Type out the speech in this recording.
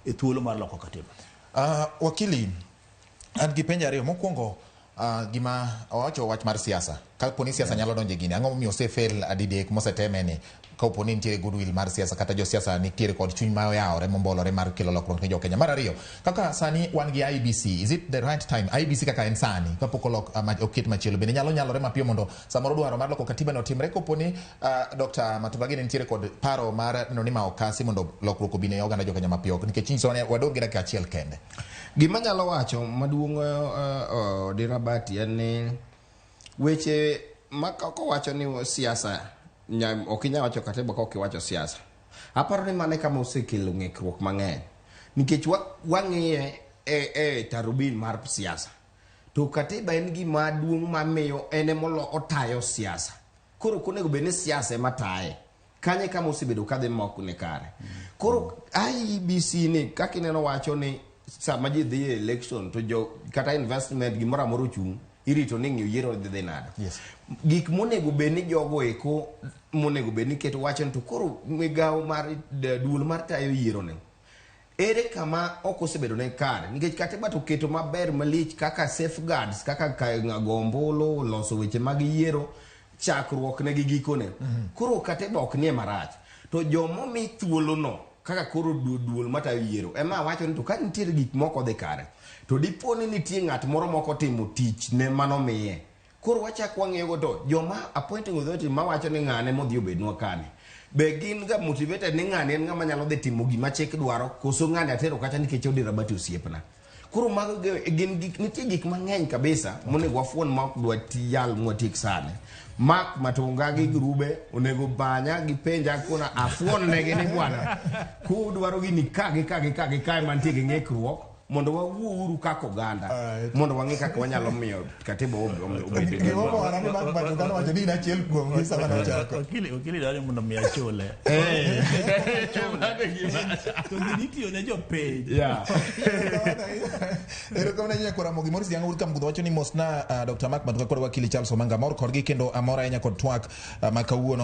e thuolo mar loko katiba. Wakili, an gi penjo ariyo. Mokwongo, gima owacho wach mar siasa. Kapo ni siasa nyalo donjo e gini, ang'o momiyo osefail adidek moseteme ni? Kapo ni nitiere goodwill mar siasa kata josiasa nitiere kod chuny ma oyawore mombolore mar kelo lokruok ne jokenya. Mar ariyo, kaka sani wan gi IEBC, is it the right time? IEBC kaka en sani, kapok olok oket machielo, bende nyalo nyalore mapiyo mondo samoro dwaro mar loko katiba no otimre kopo ni Dr. Matumbagi ne nitiere kod paro mar neno ni ma okasi mondo lokruok obi ne oganda jokenya mapiyo nikech nyiso ni wadong' gi dakika achiel kende. Gima anyalo wacho maduong' Odira Bati en ni weche ma kowacho ni siasa ok inyal wacho katiba ka ok iwacho siasa. Aparo ni mano e kama osekelo ng'ikruok mang'eny nikech wang'iye e tarubin mar siasa to katiba en gima duong' mamiyo en ema otayo siasa. Koro ok onego bed ni siasa ema taye. Kanyo e kama osebedo kadhi ma ok ni kare. Koro IEBC ni kaka ineno wacho ni sama ji dhi e election to jo kata investment gimoro amora ochung' irito ni ng'iyo yiero dhi dhi nade. Gik monego bed ni jogo eko monego bed ni keto wacho ni to koro migawo mar duol mar tayo yiero ni ere kama ok osebedo ne kare nikech katiba to keto maber malich kaka safeguards kaka go ombulu loso weche mag yiero chakruok ne gi gikone. Koro katiba ok nie marach to jomomi thuolono kaka koro duol matayo yiero ema awacho ni to ka nitiere gik moko odhi kare to dipo ni nitie ng'at moro moko otimo tich ne manomiye koro wachak wang'iyo go to joma appointing authority mawacho ni ng'ane modhi obednwa kani be gin ga motivated ni ng'ani en ng'ama nyalo dhi timo gima chik dwaro koso ng'ani atero kacha nikech Odira Bati osiepna. Koro mago gin gik nitie gik mang'eny kabisa monego wafuon ma ok dwa yal mwatiek sani. Mark Matunga gi grube onego banya gi penja kona afuon negi ni bwana kudwaro gini ka gi ka gi ka gi kae mantie gi ng'ikruok mondo wawuouru kaka oganda mondo wang'e kaka wanyalo miyo katiba obed gi Gima ni Mark Matunga nowacho ni in achiel kuomgi sama nochako. Wakili dwaro ni mondo mi achule. To gini itiyo ne jopiny. Erokamano ahinya kuom Ramogi Morris Jang'o Wuod Kamgudho wacho ni mosna Dr. Mark Matunga kod wakili Charles Omanga amor kodgi kendo amor ahinya kod twak ma kawuono.